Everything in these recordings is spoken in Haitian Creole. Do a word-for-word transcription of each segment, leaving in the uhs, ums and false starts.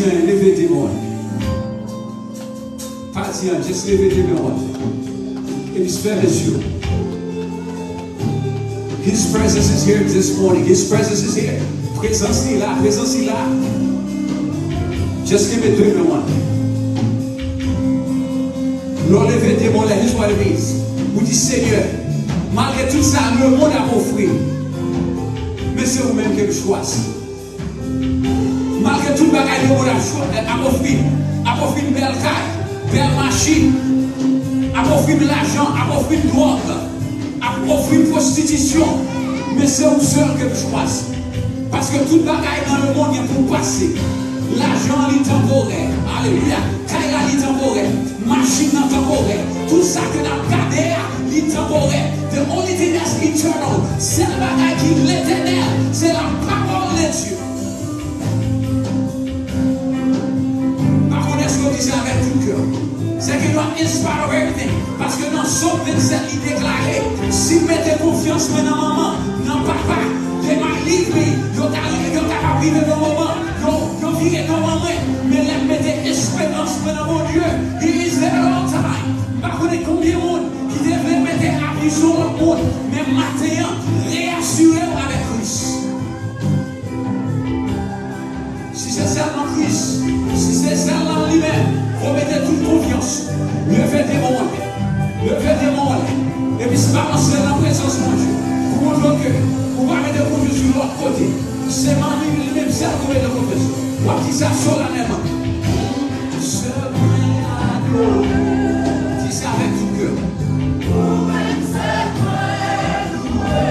Leve de men w. Pa di anyen, just leve de men w. Epi fèmen je w. His presence is here this morning. His presence is here. Prezans li la, prezans li la. Just kenbe de men w. Lè w leve de men w, here's what it means. Ou di, Senyè, malgre tout sa lemonn ap ofri, men se ou menm ke m chwazi. Malgre tout bagay lemonn ap chwa-, ap ofri m, ap ofri m bèl kay, bèl machin, ap ofri m lajan, ap ofri m dwòg, ap ofri m pwostitisyon, men se ou sèl ke m chwazi. Paske tout bagay nan lemonn gen pou pase. Lajan an li tanporè. Alelouya. Kay la li tanporè. Machin nan tanporè. Tout sa ke n ap gade a, li tanporè. The only thing that's eternal, sèl bagay ki letènèl, se la parole de Dieu. M pa konn èske w di sa avèk tout kè w. Sè ke nou ap inspire of everything. Paske nan Sòm vennsèt, li deklare, si m mete konfyans mwen nan manman, nan papa, they might leave me. Yo ta, yo kapab rive nan moman, yo, yo vire do ban mwen. Men lè m mete esperans mwen nan Bondye, He is there all time. M pa konnen konbyen moun ki te vle mete api sou lòt moun, men maten an, reyasire w avèk Kris. Si se sèlman Kris, si se sèlman li menm, fò mete tout konfyans. Leve de men w anlè. Leve de men w anlè. Epi balanse nan prezans Bondye. Pou montre w ke ou pa mete konfyans ou lòt kote. Se nan li, li menm sèl ou mete konfyans ou. W ap di sa solanèlman. Sèl mwen adore. Di sa avèk tout kè w. Ou menm sèl mwen louwe.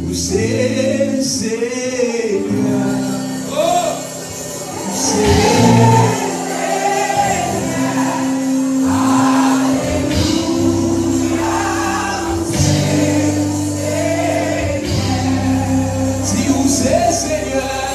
Ou se Senyè. Oh! Ou se Senyè. Alelouya. Ou se Senyè. Di ou se Senyè.